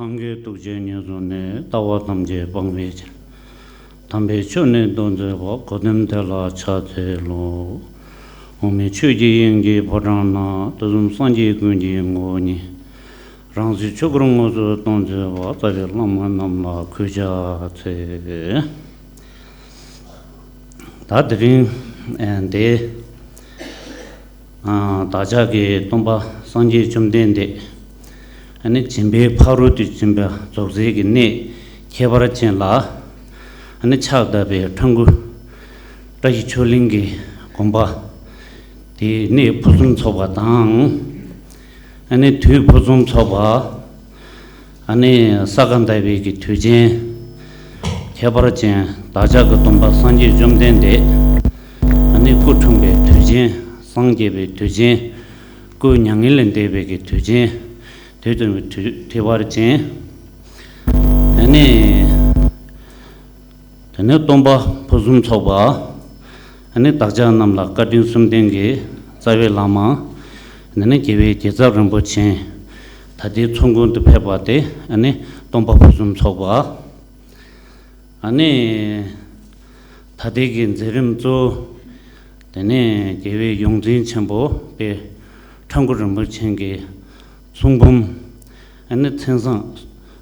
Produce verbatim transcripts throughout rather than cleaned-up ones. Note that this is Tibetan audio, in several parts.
སངས་རྒྱས་ཐུགས་རྗེ་ཉེར་བཟུང་ནས། ལྟ་བ་ཐམས་ཅད་སྤང་བའི་ཕྱིར། དམ་པའི་ཆོས་ནི་སྟོན་མཛད་པ། གོ་གདེང་དེ་ལ་ཕྱག་འཚལ་ལོ། འོག་མིན་ཆོས་ཀྱི་དབྱིངས་ཀྱི་ཕོ་བྲང་ན། དུས་གསུམ་སངས་རྒྱས་ཀུན་གྱི་ངོ་བོ་ཉིད། རང་གཟུགས་ཆོས་སྐུར་དངོས་སུ་སྟོན་མཛད་པ། རྩ་བའི་བླ་མ་རྣམས་ལ་གུས་ཕྱག་འཚལ། ད་དེ་རིང་ཨ་འདི་ཨ་བདག་ཅག་གི་སྟོན་པ་སངས་རྒྱས་བཅོམ་ལྡན་འདས། ཨ་ནི་སྦྱིན་པའི་ཕ་རོལ་ཏུ་ཕྱིན་པ་རྫོགས་སའི་གི་གནས་ཁྱད་པར་ཅན་ལ། ཨ་ནི་ཕྱག་བཏབ་པའི་ཁྲ་འགུ་བཀྲ་ཤིས་ཆོས་གླིང་གི་དགོན་པ་དེའི་གནས་ཕུན་སུམ་ཚོགས་པ་དང་། ཨ་ནི་དུས་ཕུན་སུམ་ཚོགས་པ། ཨ་ནི་ས་ག་ཟླ་བའི་གི་དུས་ཆེན་ཁྱད་པར་ཅན། བདག་ཅག་གི་སྟོན་པ་སངས་རྒྱས་བཅོམ་ལྡན་འདས། ཨ་ནི་སྐུ་འཁྲུངས་པའི་དུས་ཆེན། སངས་རྒྱས་པའི་དུས་ཆེན། སྐུ་མྱ་ངན་ལས་འདས་པའི་གི་དུས་ཆེན། དུས་སྟོན་པའི་དུས་ཁྱད་པར་ཅན། ཨ་ནི། དེ་ནས་སྟོན་པ་ཕུན་སུམ་ཚོགས་པ། ཨ་ནི་བདག་ཅག་རྣམས་ལ་བཀའ་དྲིན་གསུམ་ལྡན་གྱི་རྩ་བའི་བླ་མ། དེ་ནས་རྒྱལ་བའི་རྒྱལ་ཚབ་རིན་པོ་ཆེ། ད་ལྟའི་ཚོགས་མགོན་དུ་ཕེབས་པ་དེ་ཨ་ནི་སྟོན་པ་ཕུན་སུམ་ཚོགས་པ། ཨ་ནི་ད་ལྟའི་གི་མཛད་རིམ་གཙོ་བོ། དེ་ནས་རྒྱལ་བའི་ཡོངས་འཛིན་ཆེན་པོ་དཔལ་ཁྲ་འགུ་རིན་པོ་ཆེ་གི་གསུང་འབུམ། ཨ་ནི་མཚན་བཟང་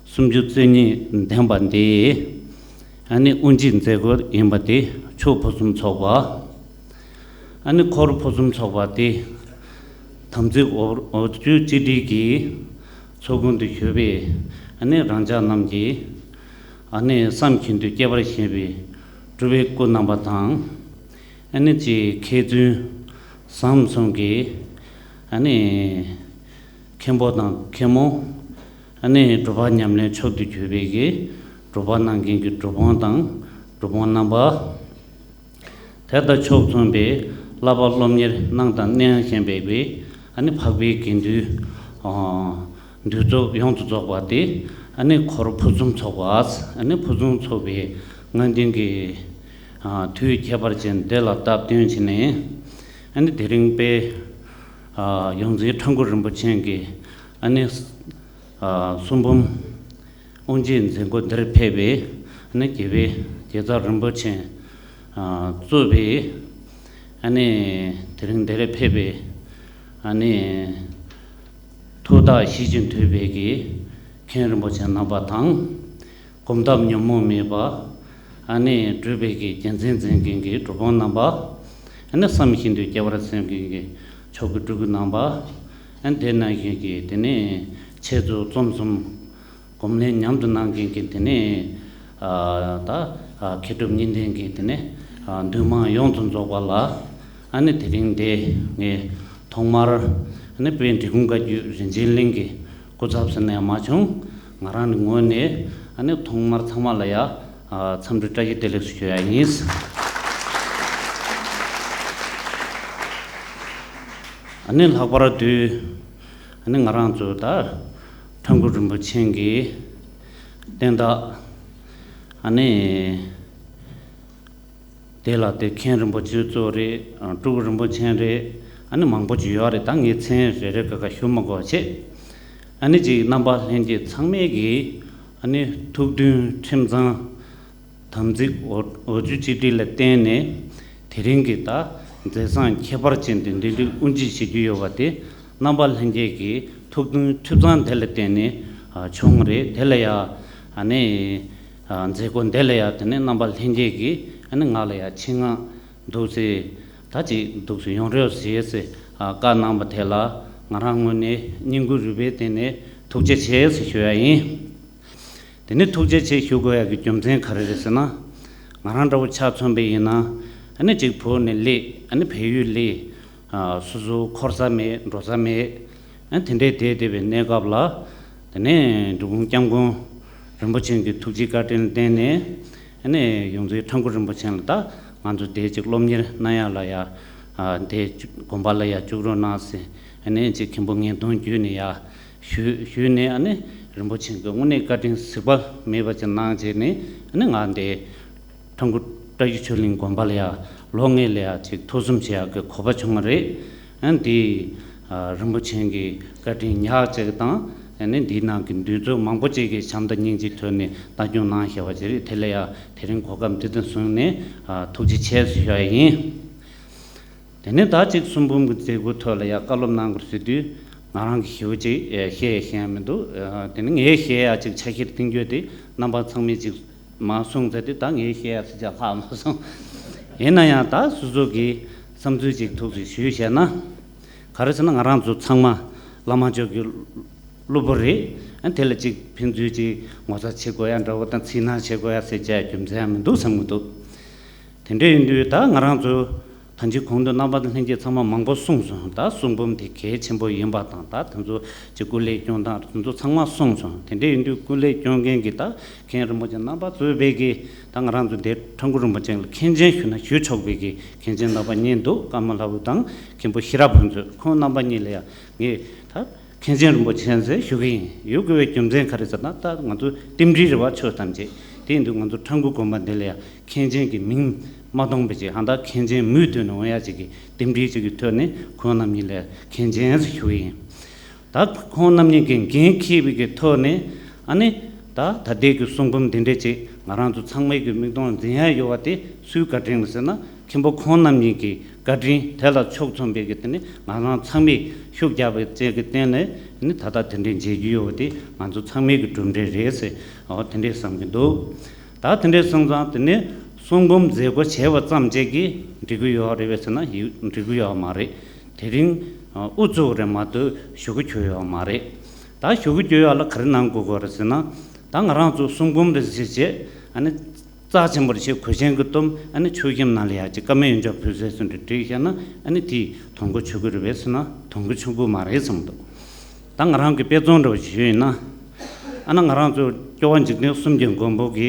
སུམ་ཅུ་རྩ་གཉིས་ལྡན་པ་འདི། ཨ་ནི་དབུ་འབྱེད་མཛད་སྒོ་ཡིན་པ་དེ་ཆོས་ཕུན་སུམ་ཚོགས་པ། ཨ་ནི་འཁོར་ཕུན་སུམ་ཚོགས་པ་དེ། དམ་ཚིག་འོ་འོ་བཅུ་གཅིག་སྒྲིལ་གྱི་ཚོགས་ཀུན་ཏུ་གྱུར་པའི། ཨ་ནི་རང་ཅག་རྣམས་ཀྱི། ཨ་ནི་བསམ་བཞིན་དུ་སྐྱེ་བར་བཞེད་པའི་སྤྲུལ་པའི་སྐུ་རྣམ་པ་དང་། ཨ་ནི་ཅིག་མཁས་བཙུན་བཟང་གསུམ་གྱི། ཨ་ནི་མཁན་པོ་དང་མཁན་མོ། ཨ་ནི་སྒྲུབ་པ་ཉམས་ལེན་མཆོག་ཏུ་གྱུར་པའི་གི་སྒྲུབ་པ་གནང་མཁན་གྱི་སྒྲུབ་དཔོན་དང་སྒྲུབ་དཔོན་རྣམ་པ། དེ་དང་ཕྱོགས་མཚུངས་པའི་བསླབ་པ་སློབ་གཉེར་གནང་དང་གནང་བཞིན་པའི་གི། ཨ་ནི་འཕགས་པའི་དགེ་འདུན། ཨ་འདུས་ཚོགས་ཡོངས་སུ་རྫོགས་པ་དེ། ཨ་ནི་འཁོར་ཕུན་སུམ་ཚོགས་པ། ཨ་ནི་ཕུན་སུམ་ཚོགས་པའི་ལྔ་ལྡན་གྱི། ཨ་དུས་ཁྱད་པར་ཅན་འདི་ལ་སྟབས་བསྟུན་བྱས་ནས། ཨ་ནི་དེ་རིང་དཔལ་ཨ་ཡོངས་འཛིན་ཁྲ་འགུ་རིན་པོ་ཆེ་གི། ཨ་ནི། ཨ་གསུང་འབུམ་དབུ་འབྱེད་མཛད་སྒོ་འདིར་ཕེབས་པའི། ཨ་ནི་རྒྱལ་བའི་རྒྱལ་ཚབ་རིན་པོ་ཆེ། ཨ་གཙོས་པའི། ཨ་ནི་དེ་རིང་འདིར་ཕེབས་པའི། ཨ་ནི་ཐུགས་ཐག་ཞི་ཞིང་དུལ་བའི་གི་མཁན་རིན་པོ་ཆེ་རྣམ་པ་དང་། གོམ་སྟབས་ཉོན་མོངས་མེད་པ། ཨ་ནི་སྒྲུབ་པའི་གི་རྒྱལ་མཚན་འཛིན་མཁན་གྱི་སྒྲུབ་དཔོན་རྣམ་པ། ཨ་ནི་བསམ་བཞིན་དུ་སྐྱེ་བར་སེམས་མཁན་གྱི་མཆོག་གི་སྤྲུལ་སྐུ་རྣམ་པ། ཨ་ནི་དེ་ནང་བཞིན་གྱི་དེ་ནས་འཆད་རྩོད་རྩོམ་གསུམ། སྒོམ་ལས་ཉམས་སུ་གནང་མཁན་གྱི་དེ་ནས། ཨ་ད་ཨ་མཁས་གྲུབ་གཉིས་ལྡན་གྱི་དེ་ནས། ཨ་འདུས་མང་ཡོངས་སུ་རྫོགས་པ་ལ། ཨ་ནི་དེ་རིང་འདི་ངས་ཐོག་མར། ཨ་ནི་དཔལ་འབྲི་གུང་བཀའ་བརྒྱུད་རིན་ཆེན་གླིང་གི་སྐུ་ཚབ་ཟེར་ན་ཡང་མ་བྱུང་། ང་རང་གི་ངོས་ནས། ཨ་ནི་ཐོག་མར་ཚང་མ་ལ་ཡ། ཨ་འཚམས་འདྲི་བཀྲ་ཤིས་བདེ་ལེགས་སུ་ཞུ་ཡ་ཡིན། ཨ་ནི་ལྷག་པར་དུ། ཨ་ནི་ང་རང་ཚོ་ད་ཁྲ་འགུ་རིན་པོ་ཆེ་གི་བསྟན་བདག། ཨ་ནི་དེ་ལ་དེ་མཁན་རིན་པོ་ཆེ་གཙོ་རེད། སྤྲུལ་སྐུ་རིན་པོ་ཆེ་རེད། ཨ་ནི་མང་པོ་ཅིག་ཡོད་རེད། ད་ངས་མཚན་རེ་རེ་ག་ག་ཞུ་མི་དགོས་བྱས། ཨ་ནི་ཅིག་རྣམ་པ་ལྷན་རྒྱས་ཚང་མས་ཀྱི། ཨ་ནི་ཐུགས་མཐུན་ཁྲིམས་གཙང་། དམ་ཚིག་འོ་འོ་བཅུ་གཅིག་སྒྲིལ་ལ་བརྟེན་ནས། དེ་རིང་གི་ད་མཛད་བཟང་ཁྱད་པར་ཅན་དེ་འདི་འདྲའི་དབུ་འབྱེད་བྱེད་རྒྱུ་ཡོད་པ་དེ། རྣམ་པ་ལྷན་རྒྱས་ཀྱི་ཐུགས་མཐུན་ཁྲིམས་གཙང་དེ་ལ་བརྟེན་ནས་ཨ་བྱུང་རེད། དེ་ལ་ཡ་ཨ་ནི་ཨ་མཛད་སྒོ་འདི་ལ་ཡ་དེ་ནས་རྣམ་པ་ལྷན་རྒྱས་ཀྱིས་ཨ་ནི་ང་ལ་ཡ་ཆེད་མངགས་འདུག་སེ། ད་ཅིག་འདུག་སེ་ཡོང་རོགས་ཟེར་ཟེར་ཨ་བཀའ་གནང་བ་དེ་ལ་ང་རང་ངོས་ནས་སྙིང་ཁུང་རུས་པའི་གཏིང་ནས་ཐུགས་རྗེ་ཆེ་ཟེར་ཞུ་ཡ་ཡིན། དེ་ནས་ཐུགས་རྗེ་ཆེ་ཞུ་དགོས་ཡག་གི་རྒྱུ་མཚན་ག་རེ་རེད་ཟེར་ན། ང་རང་འདྲ་བོ་ཆ་མཚོན་པ་ཡིན་ན། ཨ་ནི་གཅིག་བོད་ནས་སླེབས། ཨ་ནི་བལ་ཡུལ་སླེབས། ཨ་སོ་སོ་འཁོར་ས་མེད། འགྲོ་ས་མེད། ཨ་དེ་འདྲའི་བསྡད་བསྡད་པའི་གནས་སྐབས་ལ། དེ་ནས་འབྲི་གུང་སྐྱབས་མགོན་རིན་པོ་ཆེ་གི་ཐུགས་རྗེ་བཀའ་དྲིན་ལ་བརྟེན་ནས། ཨ་ནི་ཡོངས་འཛིན་ཁྲ་འགུ་རིན་པོ་ཆེ་ལ་ད་ང་ཚོ་འདིར་ཅིག་སློབ་གཉེར་གནང་ཡག་ལ་ཡ། ཨ་འདིར་དགོན་པ་ལ་ཡ་བཅུག་རོགས་གནང་ཟེར། ཨ་ནི་ཅིག་མཁན་པོ་ངན་ཐོང་བརྒྱུད་ནས་ཡ། ཞུས་ཞུས་ནས། ཨ་ནི་རིན་པོ་ཆེ་གིས་དངོས་གནས་བཀའ་དྲིན་གཟིགས་པ་མེད་པ་ཅིག་གནང་བྱས་ནས། ཨ་ནི་ང་འདི་ཁྲ་འགུ་བཀྲ་ཤིས་ཆོས་གླིང་དགོན་པ་ལ་ཡ་ལོག་ངེས་ལ་ཡ་ཅིག་ཐུགས་བསམ་བཞེས་ཡག་གི་གོ་སྐབས་བྱུང་བ་རེད། ཨ་ནི་འདི་ཨ་རིན་པོ་ཆེ་གི་བཀའ་དྲིན་ཉག་གཅིག་དང་། ཨ་ནི་འདིའི་ནང་གི་འདུས་ཚོགས་མང་པོ་ཅིག་གིས་བྱམས་དང་སྙིང་རྗེའི་ཐོག་ནས་ལྟ་སྐྱོང་གནང་བཞག་པ་ཅིག་རེད། དེ་ལ་ཡང་དེ་རིང་གོ་སྐབས་འདི་དང་བཟུང་ནས་ཨ་ཐུགས་རྗེ་ཆེ་ཞུ་ཡ་ཡིན། དེ་ནས་ད་ཅིག་གསུང་འབུམ་གྱི་མཛད་སྒོའི་ཐོག་ལ་ཡང་བཀའ་སློབ་གནང་དགོས་ཟེར་དུས། ང་རང་གི་ཞེ་པོ་ཅིག་ཨེ་བཤད་ཡ་ཤེས་ཡ་མི་འདུག་ཨ་དེ་ནི་ངས་བཤད་ཡ་ཅིག་ཆ་ཤས་བསྟན་རྒྱུ་དེ་རྣམ་པ་ཚང་མས་ཅིག་མར་གསུངས་ཚར་དུས། ད་ངས་བཤད་ཡ་ཚིག་ཅིག་ལྷག་མ་སོང་། ཡིན་ན་ཡང་ད་སོ་སོ་གི་བསམ་ཚུལ་ཅིག་ཐུགས་སུ་ཞུས་བཤད་ན། ག་རེ་ཟེར་ན། ང་རང་ཚོ་ཚང་མ་བླ་མ་མཆོག་གི་སློབ་བུ་རེད། ཨ་དེ་ལ་ཅིག་ཕན་ཚུན་ཅིག་ངོ་ཚ་བྱེད་དགོས་ཡ་འདྲ་བོ་དང་ཚིག་ནག་བྱེད་དགོས་ཡ་ཟེར་བྱས་རྒྱུ་མཚན་ཡང་མི་འདུག་བསམ་གྱི་འདུག་དེ་འདྲ་ཡིན་དུས་ད་ང་རང་ཚོ་ད་ཅི་གོང་དུ་རྣམ་པ་ལྷན་རྒྱས་ཚང་མ་མང་པོ་གསུངས་སོང་། ད་གསུང་འབུམ་དེ་གལ་ཆེན་པོ་ཡིན་པ་དང་། ད་དེ་ཚོ་ཅིག་སྐུ་ལས་སྐྱོན་སྟངས་དེ་ཚོ་ཚང་མ་གསུངས་སོང་། དེ་འདྲ་ཡིན་དུས་སྐུ་ལས་སྐྱོན་མཁན་གྱི་ད་མཁན་རིན་པོ་ཆེ་རྣམ་པ་ཚོས་བས་ཀྱི་ད་ང་རང་ཚོ་འདིར་ཁྲ་འགུ་རིན་པོ་ཆེ་ལ་མཁན་ཆེན་ཞུ་ན་ཞུ་ཆོག་པའི་གི་མཁན་ཆེན་རྣམ་པ་གཉིས་འདུག་ཀརྨ་ལྷ་བུ་དང་མཁན་པོ་ཤེས་རབ་ཕུན་ཚོགས། ཁོང་རྣམ་པ་གཉིས་ལ་ཡང་ངས་ད་མཁན་ཆེན་རིན་པོ་ཆེ་ཟེར་ཞུ་གི་ཡིན། ཞུ་དགོས་པའི་རྒྱུ་མཚན་ག་རེ་ཟེར་ན། ད་ང་ཚོ་རྟེན་འབྲེལ་རེད་བ། ཆོས་ཐམས་ཅད། དེ་ཡིན་དུས་ང་ཚོ་ཁྲ་འགུ་དགོན་པ་འདི་ལ་ཡང་མཁན་ཆེན་གྱི་མིང་མ་གཏོང་བའི་ཆེད། ཧ་ད་མཁན་ཆེན་མུས་བཏོན་ནས་འོང་ཡ་ཅིག་གི་རྟེན་འབྲེལ་ཅིག་གི་ཐོག་ནས་ཁོང་རྣམ་གཉིས་ལ་མཁན་ཆེན་ཟེར་ཞུ་གི་ཡིན། ད་ཁོང་རྣམ་གཉིས་ཀྱིས་འགན་འཁྱེར་བའི་གི་ཐོག་ནས། ཨ་ནི་ད་ད་ལྟའི་གི་གསུང་འབུམ་འདི་འདྲས་ཅིག་ང་རང་ཚོ་ཚང་མའི་གི་མིག་མཐོང་འཛིན་ཡ་ཡོད་པ་དེ་སུའི་བཀའ་དྲིན་རེད་ཟེར་ན། མཁན་པོ་ཁོང་རྣམ་གཉིས་ཀྱི་བཀའ་དྲིན། དེ་ལ་ཕྱོགས་མཚུངས་པའི་གི་དེ་ནི་ང་རང་ཚང་མས་ཤུགས་རྒྱབ་པའི་བཅས་ཀྱི་སྟེང་ནས་ནི་ད་ལྟ་དེ་འདྲས་མཇལ་རྒྱུ་ཡོད་པ་དེ་ང་ཚོ་ཚང་མའི་གི་གྲུབ་འབྲས་རེད་ཟེར། འོ་དེ་འདྲས་བསམ་གྱི་འདུག་ད་དེ་འདྲས་སོང་ཙང་དེ་ནི་གསུང་འབུམ་མཛད་སྒོ་བྱས་པ་ཙམ་བཅས་ཀྱིས་འགྲིག་གི་ཡོད་རེད་པས་ཟེར་ན། ཡི་འགྲིག་གི་ཡོད་མ་རེད། དེ་རིང་ཨ་དབུ་བཙུགས་རེད་མ་གཏོགས་ཞུ་གི་ཁྱོན་ཡོད་མ་རེད། ད་ཞུ་གི་ཁྱོན་ཡོད་ལ་ག་རེ་གནང་དགོས་ཀྱི་རེད་ཟེར་ན། ད་ང་རང་ཚོ་གསུང་འབུམ་རེ་བྱས་བྱས། ཨ་ནི་རྩ་ཆེན་པོ་རེ་བྱས། གོས་ཆེན་གྱི་གཏུམ། ཨ་ནི་མཆོད་ཁྱིམ་ནང་ལ་ཡ་ཅིག་བཀའ་མོལ་ཡོན་ཆབ་ཕུལ་ཟེར་སོང་འདྲ་བསྒྲིགས་བཞག་ན། ཨ་ནི་དེས་དོན་གོ་ཆོད་ཀྱི་རེད་པས་ཟེར་ན། དོན་གོ་ཆོད་ཀྱི་མ་རེད་བསམ་འདུག་ད་ང་རང་གི་དཔེ་མཚོན་འདྲ་བོ་ཞིག་ཞུས་ཡིན་ན། ཨ་ན་ང་རང་ཚོ་སྐྱོབ་པ་འཇིག་རྟེན་གསུམ་གྱི་མགོན་པོ་གི་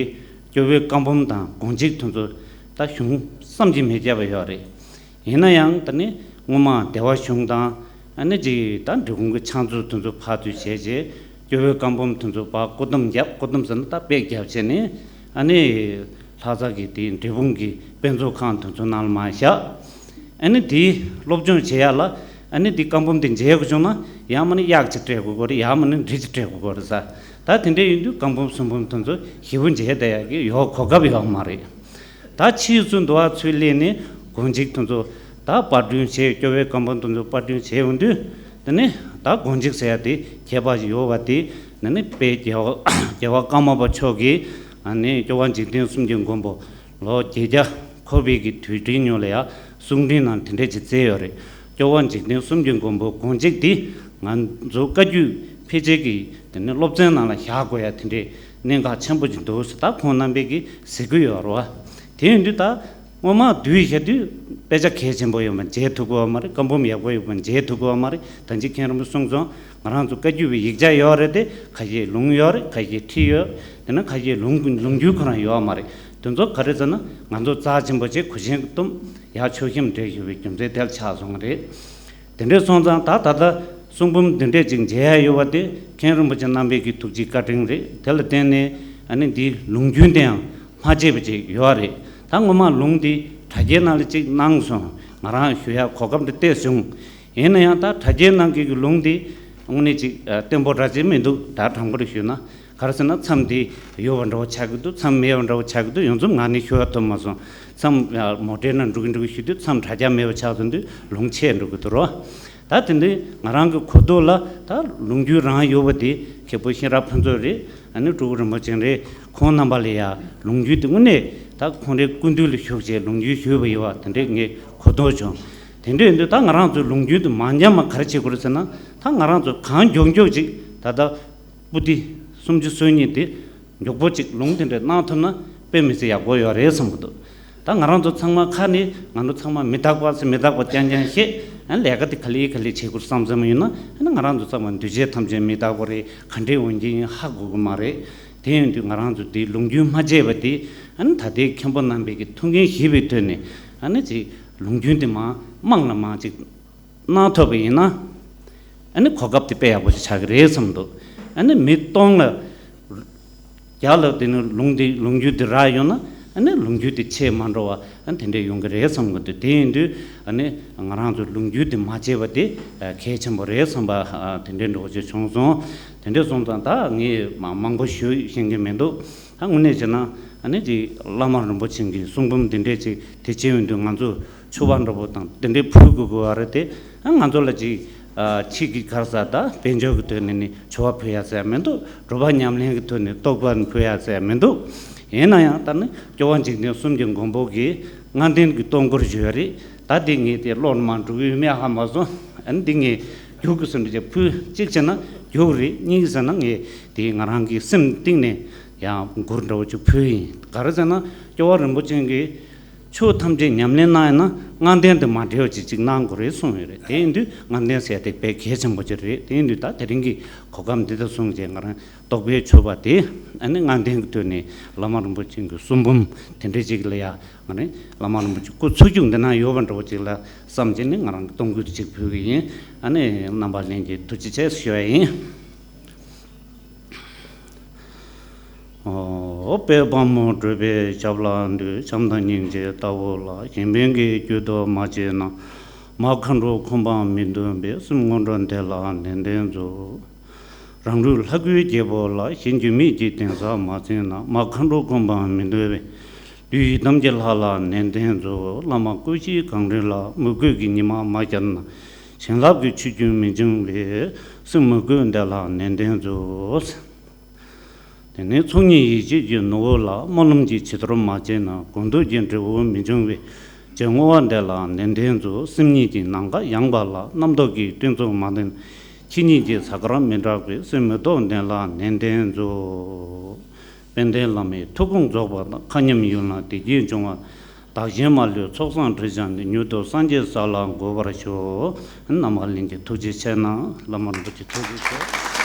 སྐྱོབ་པའི་བཀའ་འབུམ་དང་དགོངས་གཅིག་དེ་ཚོ་ད་གཞུང་བསམ་གྱིས་མི་ཁྱབ་པ་ཡོད་རེད། ཡིན་ན་ཡང་ད་ནི་སྔོན་མ་བདེ་བ་གཞུང་དང་། ཨ་ནི་ཅིག་ད་འབྲི་གུང་གི་ཕྱག་མཛོད་དེ་ཚོ་ཕར་ཚུར་བྱས་རྗེས། སྐྱོབ་པའི་བཀའ་འབུམ་དེ་ཚོ་ཕར་བཀོད་གཏོང་བརྒྱབ། བཀོད་གཏོང་ཟེར་ན་ད་དཔེ་བརྒྱབ་བྱས་ནས། ཨ་ནི་ལྷ་ས་གི་དེ་འབྲས་སྤུངས་ཀྱི་དཔེ་མཛོད་ཁང་དེ་ཚོ་ནང་ལ་མར་བཞག་ཨ་ནི་དེའི་སློབ་སྦྱོང་བྱེད་ཡ་ལ། ཨ་ནི་དེའི་བཀའ་འབུམ་དེ་མཇལ་དགོས་བྱུང་ན། ཡང་མིན་ན་གཡག་ཅིག་སྤྲད་དགོས་ཀྱི་རེད། ཡང་མིན་ན་འབྲི་ཅིག་སྤྲད་དགོས་ཀྱི་རེད་ཟེར། ད་དེ་འདྲ་ཡིན་དུས་བཀའ་འབུམ་གསུང་འབུམ་དེ་ཚོ་ཞེ་པོ་མཇལ་བསྡད་ཡ་གི་ཡོད་གོ་སྐབས་ཡོད་མ་རེད། ད་ཕྱིས་སུ་འདུལ་བ་ཚུར་ལེན་ནས་དགོངས་གཅིག་དེ་ཚོ་ད་པར་སྐྲུན་བྱས། སྐྱོབ་པའི་བཀའ་འབུམ་དེ་ཚོ་པར་སྐྲུན་བྱས་ཡོང་དུས། དེ་ནས་ད་དགོངས་གཅིག་ཟེར་ཡ་དེ་ཁྱད་པར་ཞིག་ཡོད་པ་དེ། དེ་ནས་དཔལ་རྒྱལ་བ་རྒྱལ་བ་ཀརྨ་པ་མཆོག་གིས། ཨ་ནི་སྐྱོབ་པ་འཇིག་རྟེན་གསུམ་གྱི་མགོན་པོ་ལོ་བརྒྱད་བརྒྱ་འཁོར་བའི་གི་དུས་དྲན་ཉིན་ལ་ཡ་གསུང་འཕྲིན་ནང་དེ་འདྲ་ཅིག་བསྩལ་ཡོད་རེད། སྐྱོབ་པ་འཇིག་རྟེན་གསུམ་གྱི་མགོན་པོ་དགོངས་གཅིག་འདི་ང་ཚོ་བཀའ་བརྒྱུད་འཕེལ་རྒྱས་ཀྱི་དེ་ནས་སློབ་ཚན་ནང་ལ་བཞག་དགོས་ཡ་དེ་འདྲའི་གནད་འགག་ཆེན་པོ་ཅིག་འདུག་ཟེར་ད་ཁོང་རྣམ་པས་ཀྱིས་ཟེར་གྱི་ཡོད་རེད་བ། དེ་ཡིན་དུས་ད་སྔོན་མ་བསྡུས་བཞག་དུས་དཔེ་ཆ་གལ་ཆེན་པོ་ཡོད་མ། མཇལ་ཐུབ་ཀྱི་ཡོད་མ་རེད། བཀའ་འབུམ་ཡག་པོ་ཡོད་མ། མཇལ་ཐུབ་ཀྱི་ཡོད་མ་རེད། ད་ཅི་མཁན་རིན་པོ་གསུངས་སོང་། ང་རང་ཚོ་བཀའ་བརྒྱུད་པའི་ཡིག་ཆ་ཡོད་རེད་དེ། ཁ་ཤས་ལུང་ཡོད་རེད། ཁ་ཤས་ཁྲིད་ཡོད། དེ་ན་ཁ་ཤས་ལུང་ལུང་རྒྱུན་ཁོ་རང་ཡོད་མ་རེད། དེ་ཚོ་ག་རེ་ཟེར་ན། ང་ཚོ་རྩ་ཆེན་པོ་བྱས་གོས་ཆེན་གྱི་གཏུམ། ཡར་མཆོད་གཤོམ་སྤྲད་ཞུ་བའི་རྒྱུ་མཚན་དེ་ལ་ཆགས་སོང་བ་རེད། དེ་འདྲ་སོང་ཙང་ད་ད་ལྟ་གསུང་འབུམ་འདི་འདྲས་ཅིག་མཇལ་ཡ་ཡོད་པ་དེ་མཁན་རིན་པོ་ཆེ་རྣམ་པའི་གི་ཐུགས་རྗེའི་བཀའ་དྲིན་རེད། དེ་ལ་བརྟེན་ནས་ཨ་ནི་འདིའི་ལུང་རྒྱུན་དེའང་མ་བརྗེད་པ་ཅིག་ཡོད་རེད། ད་སྔོན་མ་ལུང་འདི་དྲ་རྒྱའི་ནང་ལ་ཅིག་གནང་སོང་། ང་རང་ཞུ་ཡ་གོ་སྐབས་འདི་བལྟས་བྱུང་། ཡིན་ན་ཡང་ད་དྲ་རྒྱའི་ནང་གི་གི་ལུང་འདི་དངོས་གནས་ཅིག་ཨ་བརྟན་པོ་འདྲ་ཅིག་མི་འདུག་ད་དྲང་པོ་རེ་ཞུས་ན། ག་རེ་ཟེར་ན། མཚམས་འདི་ཡོད་པ་འདྲ་བོ་ཆགས་ཀྱི་འདུག་མཚམས་མེད་པ་འདྲ་བོ་ཆགས་ཀྱི་འདུག་ཡོངས་རྫོགས་ངང་ནས་ཞུ་ཡ་ཐུབ་མ་སོང་། མཚམས་མོ་ཊའི་ནང་འགྲོ་གི་འགྲོ་གི་ཞུ་དུས་མཚམས་དྲ་རྒྱ་མེད་པ་ཆགས་སོང་དུས་ལུང་ཆད་འགྲོ་གི་འདུག་རོ། ད་དེ་འདི་ང་རང་གི་གོ་རྟོགས་ལ་ད་ལུང་རྒྱུན་རང་ཡོད་པ་དེ་མཁན་པོ་ཤེས་རབ་ཕུན་ཚོགས་རེད། ཨ་ནི་སྤྲུལ་སྐུ་རིན་པོ་ཆེ་རེད། ཁོང་རྣམ་པ་ལ་ཡ་ལུང་རྒྱུན་དེ་དངོས་གནས་ད་ཁོང་རའི་སྐུ་མདུན་ལ་བཞུགས་བྱས་ལུང་རྒྱུན་ཞུས་པ་ཡིན་པ་དེ་འདྲས་ངས་གོ་རྟོགས་བྱུང་། དེ་འདྲས་ཡིན་དུས་ད་ང་རང་ཚོའི་ལུང་རྒྱུན་དེ་མ་ཉམས་པ་ག་རེ་བྱེད་དགོས་རེད་ཟེར་ན། ད་ང་རང་ཚོ་གང་མགྱོགས་མགྱོགས་ཅིག་ད་ལྟ་པོ་ཏི་སུམ་ཅུ་སོ་གཉིས་དེ་མགྱོགས་པོ་ཅིག་ལུང་དེ་འདྲ་གནང་ཐུབ་ན་དཔེ་མི་སྲིད་ཡག་པོ་ཡོད་རེད་བསམ་གྱི་འདུག་ད་ང་རང་ཚོ་ཚང་མ་ཁ་ནས་ང་ཚོ་ཚང་མ་མི་རྟག་པ་ཟེར་མི་རྟག་པ་རྐྱང་རྐྱང་བཤད། ཨ་ལས་ཀ་དེ་ག་ལེ་ག་ལེ་བྱེད་དགོས་བསམ་བསམ་ཡིན་ན། ཨ་ནི་ང་རང་ཚོ་ཚང་མ་འདུས་བྱས་ཐམས་ཅད་མི་རྟག་པ་རེད། ག་འདྲས་འོང་གི་ཡིན་ཧ་གོ་གི་མ་རེད། དེ་ཡིན་དུས་ང་རང་ཚོ་དེའི་ལུང་རྒྱུན་མ་བརྗེད་པ་དེ། ཨ་ནི་ད་ལྟའི་མཁན་པོ་རྣམ་པའི་གི་ཐུགས་འགན་བཞེས་པའི་དོན་ནས། ཨ་ནི་ཅིག་ལུང་རྒྱུན་དེ་མང་མང་ལ་མང་ཅིག་གནང་ཐུབ་པ་ཡིན་ན། ཨ་ནི་གོ་སྐབས་དེ་དཔེ་ཡག་པོ་ཞིག་ཆགས་ཀྱི་རེད་བསམ་འདུག་ཨ་ནི་མི་སྟོང་ལ་བརྒྱ་ལ་དེ་ནི་ལུང་དེ་ལུང་རྒྱུན་དེ་རག་ཡོང་ན། ཨ་ ཨ་ནི་ལུང་རྒྱུན་དེ་ཆད་མ་འགྲོ་བ་ཨ་དེ་འདྲས་ཡོང་གི་རེད་བསམ་གི་འདུག་དེ་ཡིན་དུས་ཨ་ནི་ང་རང་ཚོ་ལུང་རྒྱུན་དེ་མ་བརྗེད་པ་དེ་གལ་ཆེན་པོ་རེད་བསམ་པ་དེ་འདྲས་འགྲོ་གི་བྱུང་སོང་། དེ་འདྲས་སོང་ཙང་ད་ངས་མ་མང་པོ་ཞུ་ཤེས་ཀྱི་མི་འདུག་ད་དངོས་གནས་བྱས་ན་ཨ་ནི་ཅིག་བླ་མ་རིན་པོ་ཆེ་གི་གསུང་འབུམ་དེ་འདྲས་ཅིག་དེ་བྱེད་ཡོང་དུས་ང་ཚོ་མཆོད་པ་འདྲ་པོ་དང་དེ་འདྲས་ཕུལ་དགོས་དགོས་བ་རེད་དེ། ང་ཚོ་ལ་ཅིག་ཕྱིས་ཀྱི་ག་རེ་ཟེར་ད་དཔལ་འབྱོར་གྱི་ཐོག་ནས་ནི་མཆོད་པ་ཕུལ་ཡ་ཟེར་ཡ་མི་འདུག་སྒྲུབ་པ་ཉམས་ལེན་གྱི་ཐོག་ནས་རྟོགས་པ་ཕུལ་ཡ་ཟེར་ཡ་མི་འདུག་ཡིན་ན་ཡང་ད་ནི་སྐྱོབ་པ་འཇིག་རྟེན་གསུམ་གྱི་མགོན་པོ་གི་ལྔ་ལྡན་གྱི་སྟོང་སྐོར་ཞུ་ཡ་རེད། ད་དེ་ངས་དེ་ཀློག་ནས་མར་འགྲོ་གི་ཡོད་མེད་ཧ་མ་སོང་། ཨ་ནི་འདི་ངས་རྒྱུགས་ཀྱི་སུ་འདྲ་ཅིག་ཕུལ། གཅིག་བྱས་ན་རྒྱུགས་རེད། གཉིས་ཟེར་ན་ངས་དེ་ང་རང་གི་སེམས་གཏིང་ནས་ཡང་མགུར་འདྲ་པོ་ཅིག་ཕུལ་ཡིན། ག་རེ་ཟེར་ན་སྐྱོབ་པ་རིན་པོ་ཆེ་གིས་ཆོས་ཐམས་ཅད་ཉམས་ལེན་གནང་ཡིན་ན་ལྔ་ལྡན་དུ་མ་འབྲེལ་བ་ཅིག་ཅིག་གནང་དགོས་རེད་གསུངས་ཡོད་རེད། དེ་ཡིན་དུས་ལྔ་ལྡན་ཟེར་དེ་དཔེ་གལ་ཆེན་པོ་ཅིག་རེད། དེ་ཡིན་དུས་ད་དེ་རིང་གི་གོ་སྐབས་འདི་ལྟར་བཟུང་བྱས་ང་རང་རྟོགས་པའི་མཆོད་པ་དེ་ཨ་ནི་ལྔ་ལྡན་གྱི་དོན་ནི་བླ་མ་རིན་པོ་ཆེ་གི་གསུང་འབུམ་དེ་འདྲ་ཅིག་ལ་ཡ་ང་རང་བླ་མ་རིན་པོ་ཆེ་སྐུ་ཚུགས་རྒྱུ་འདི་ན་ཡོད་པ་འདྲ་པོ་ཅིག་ལ་བསམ་བྱས་ནས་ང་རང་གི་གཏོང་ཕོད་ཅིག་ཕུལ་གི་ཡིན། ཨ་ནི་རྣམ་པ་ལྷན་རྒྱས་ཐུགས་རྗེ་ཆེ་ཞུ་བ་ཡིན། ཨོ། དཔལ་དཔའ་མོ་སྤྲུལ་པའི་ཞབས་ལ་འདུད། བྱམས་དང་སྙིང་རྗེ་ལྟ་བུ་ལ། གཞན་ཕན་གྱི་རྒྱུ་དུ་མ་བྱས་ན། མ་མཁའ་འགྲོ་ཁོམ་པ་མི་འདུན་པས། སེམས་སྔོན་འགྲོ་འདི་ལ་ནན་ཏན་མཛོད། རང་རིག་ལྷ་སྐུའི་རྒྱལ་པོ་ལ། གཞན་རྒྱུ་མེད་ཀྱི་གདན་ས་མ་བཙེམས་ན། མ་མཁའ་འགྲོ་ཁོམ་པ་མི་འདུན་པས། ལུས་ཡིད་དམ་གྱི་ལྷ་ལ་ནན་ཏན་མཛོད། བླ་མ་སྐུ་བཞིའི་གངས་རི་ལ། མོས་གུས་ཀྱི་ཉི་མ་མ་ཤར་ན། བྱིན་རླབས་ཀྱི་ཆུ་རྒྱུན་མི་འབྱུང་བས། སེམས་མོས་གུས་འདི་ལ་ནན་ཏན་མཛོད། དེ་ནས་ཚོགས་གཉིས་ཡིད་བྱེད་ཀྱི་ནོར་བུ་ལ། སྨོན་ལམ་གྱི་བྱི་དོར་མ་བྱས་ན། དགོས་འདོད་ཀྱི་འབྲས་བུ་མི་འབྱུང་བས། རྗེས་བསྔོ་བ་འདི་ལ་ནན་ཏན་མཛོད། སེམས་ཉིད་ཀྱི་ནམ་མཁའ་ཡངས་པ་ལ། རྣམ་རྟོག་གི་གཏིང་རྩུབ་མ་ལྡན། ཕྱི་ཉིད་ཀྱི་ས་དཀར་མི་འདྲ་བས། སེམས་མི་རྟོག་ལྡན་ལ་ནན་ཏན་མཛོད། དཔལ་ལྡན་བླ་མའི་ཐུགས་དགོངས་རྫོགས་པ་དང་། མཁའ་མཉམ་ཡུལ་ན་བདེ་སྐྱིད་འབྱུང་བ། བདག་གཞན་མ་ལུས་ཚོགས་བསགས་འབྲས་བཞག་ནས། མྱུར་དུ་སངས་རྒྱས་ས་ལ་འགོད་པར་ཤོག་རྣམ་པ་ལྷན་རྒྱས་ཐུགས་རྗེ་ཆེ་གནང་། བླ་མ་རིན་པོ་ཆེ་ཐུགས་རྗེ་ཆེ།